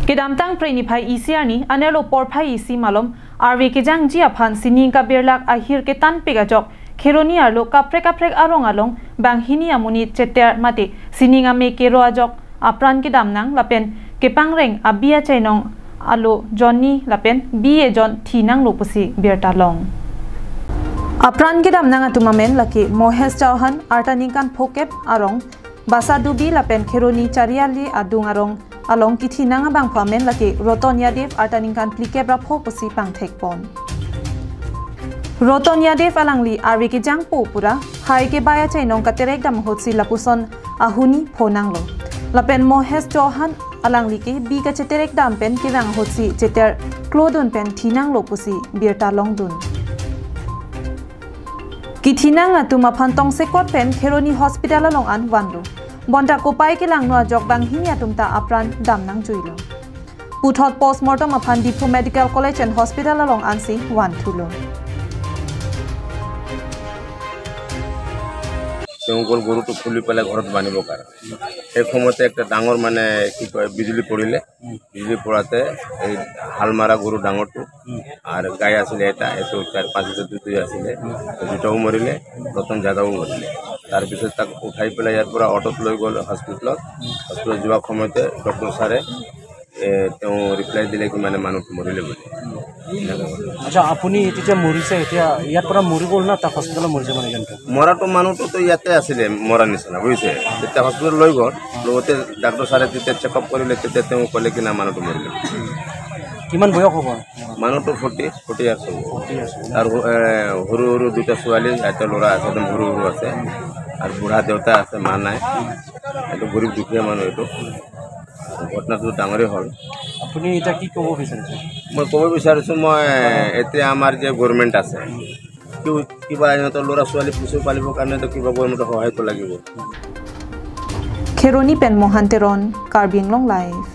Kedamtang preni phai ECR ni anelo por phai EC malom RV ke jang ji aphan sining ka berlak ahir ke tan pegajok Kheroni arlo kaprek kaprek arong along bang hini amuni cheter mate sining ame ke roajok apran ke damnang lapen ke pangreng abia chainong alo Johnny lapen BA John thinang lopusi bertalong apran ke damnang atumamen laki Mohesh Chauhan artaningkan phokep arong basadubi lapen Kheroni chariali adung arong along kithinang abang phamen laki Roton Yadev artaningkan plikep ra phopusi pangthekpon Roton Yadev alangli arvi ke jangpo pura hai ke baya chainong katerek dam hotsi lapuson ahuni phonanglo lapen Mohesh Chauhan alangli ke bi ka cheterek dam pen kirang hotsi cheter klodun pen thinang lopusi birta longdun kithinang atuma phantong sekot pen Kheroni hospital along an wanlo bonta kopai ke langno jok bang hinya tumta apran damnang juilo puthot postmortem aphan Diphu Medical College and Hospital along ansi wan thulo তেওঁ গ'ল গৰুটো খুলি পেলাই ঘৰত বান্ধিবৰ কাৰণে। সেই সময়তে একটা ডাঙৰ মানে কি কয় বিজুলী পৰিলে, বিজুলী পৰাতে এই হাল মাৰা গৰু ডাঙৰটো আৰু গাই আছিলে এটা, এইটো 4-5 লিটাৰ দুধ আছিলে, দুটাও মৰিলে, ৰতন যাদৱো মৰিলে। তাৰপিছত তাক উঠাই পেলাই ইয়াৰ পৰা অট'ত লৈ গ'ল হস্পিটেলত। হস্পিটেলত যোৱাৰ সময়তে ডক্টৰ ছাৰে তেওঁ ৰিপ্লাই দিলে কি মানে মানুহটো মৰিলে বুলি। আচ্ছা, আপুনি তেতিয়া মৰিছে, এতিয়া ইয়াৰ পৰা মৰি গ'ল না তাক হস্পিটেলত মৰিছে? মানে কিন্তু মৰাটো মানুহটোতো ইয়াতে আছিলে মৰা নিচিনা, বুজিছে। তেতিয়া হস্পিটেল লৈ গ'ল, লগতে ডাক্তৰ ছাৰে তেতিয়া চেকআপ কৰিলে, তেতিয়া তেওঁ ক'লে কি না মানুহটো মৰিলে। কিমান বয়স হ'ব মানুহটো? 40 ইয়াৰ্ছ হ'ব। আৰু সৰু সৰু দুটা ছোৱালী, এটা ল'ৰা আছে, একদম সৰু সৰু আছে, আৰু বুঢ়া দেউতা আছে, মা নাই। এইটো গৰীব দুখীয়া মানুহ, এইটো ঘটনাটো ডাঙৰেই হ'ল। আপুনি এতিয়া কি ক'ব বিচাৰিছে? মই ক'ব বিচাৰিছোঁ, মই এতিয়া আমাৰ যে গভৰ্ণমেণ্ট আছে, কিবা ইহঁতৰ ল'ৰা ছোৱালী পুচি পালিবৰ কাৰণেতো কিবা গভৰ্ণমেণ্টৰ সহায়টো লাগিব। Kheroni pen Mohanteron, Karbi Anglong live.